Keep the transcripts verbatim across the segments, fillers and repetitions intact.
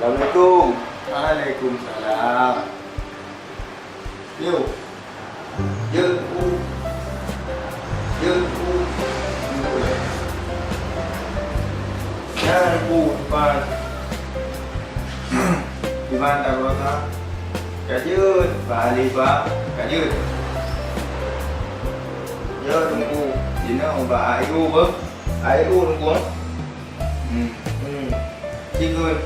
Assalamualaikum. Waalaikumsalam. Yo. Jeuet u. Jeuet u. Nyan u, Iban. Iban, tak berasa. Ka jeuet, Pak Alif, Pak. Ka jeuet. Jeuet, Teungku. Jinoe bak A I U beuh. A I U, Teungku. Hmm. Hmm. Cikun,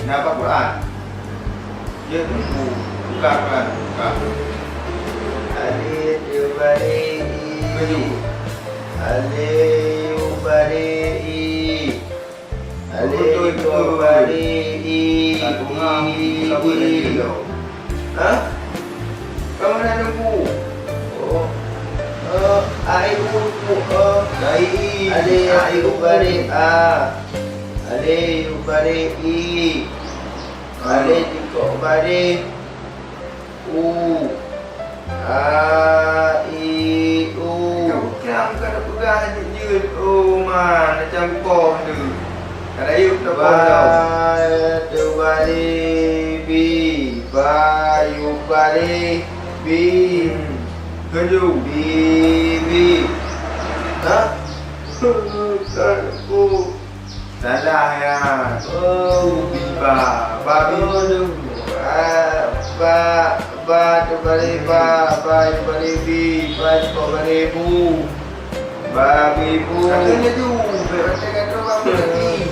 na bak Quran? Jeuet, Teungku. Buka Quran, buka. Alif, Ya'u, Ba, Re, I. Tuju. Alif, Ya'u, Ba, Re, I. Alif, Betul, Ya'u, betul. Ba, Re, I. Satu ngam, I, satu I. Lagi dulu. Hah? Kamu nak nunggu? Oh. Eh, A I U, U, eh. Dari I. Alif, A I U, Ya'u, Ba, Re, A. Alif, Ya'u, Ba, Re, I. Ah. Alif, Ya'u, Ba, Re, U. A, I, U. Kamu kiam ka na peugah jeuet-jeuet. Oh, man, macam koh tu. Ka rayeuk tapon tau. Ba, Ya'u, Ba, Re, Bi. Ba, Ya'u, Ba, Re, Bi. Hmm. Tuju. Bi, Bi. Ha? Bukan aku. Salah ya. Oh. Bi, Ba. Ba, Bi. Oh, aduh. Ba, Ba, Ba, Ya'u, Ba, Re, Ba. Ba, Ya'u, Ba, Re, Bi. Ba, Ya'u, Ba, Re, Bu. Ba, Bi, Bu. Katanya tu. Baca kata apa lagi?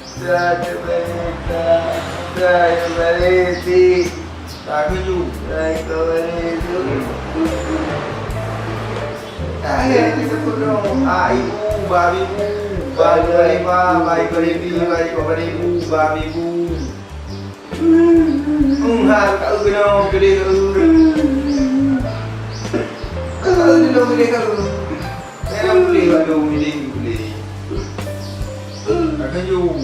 Sa, Ya'u, Ba, Re, Sa. Sa, Ya'u, Ba, Re, Si. Sa, tuju. Sa, Ya'u, Ba, Re, Si. Hmm. Tak ada yang disebut dong. A, I, U, Ba, Bi, Bu. Ba, Ya'u, Ba, Re, Ba. Ba, Ya'u, Ba, Re, Bi. Ba, Ya'u, Ba, Re, Bu. Ba, Bi, Bu. Hmm, ha, ka eu keunoe, keudeh ka eu. Ka eu keunoe, keudeh ka eu. Saya dah boleh bak dong, boleh, boleh. Ka keunyu.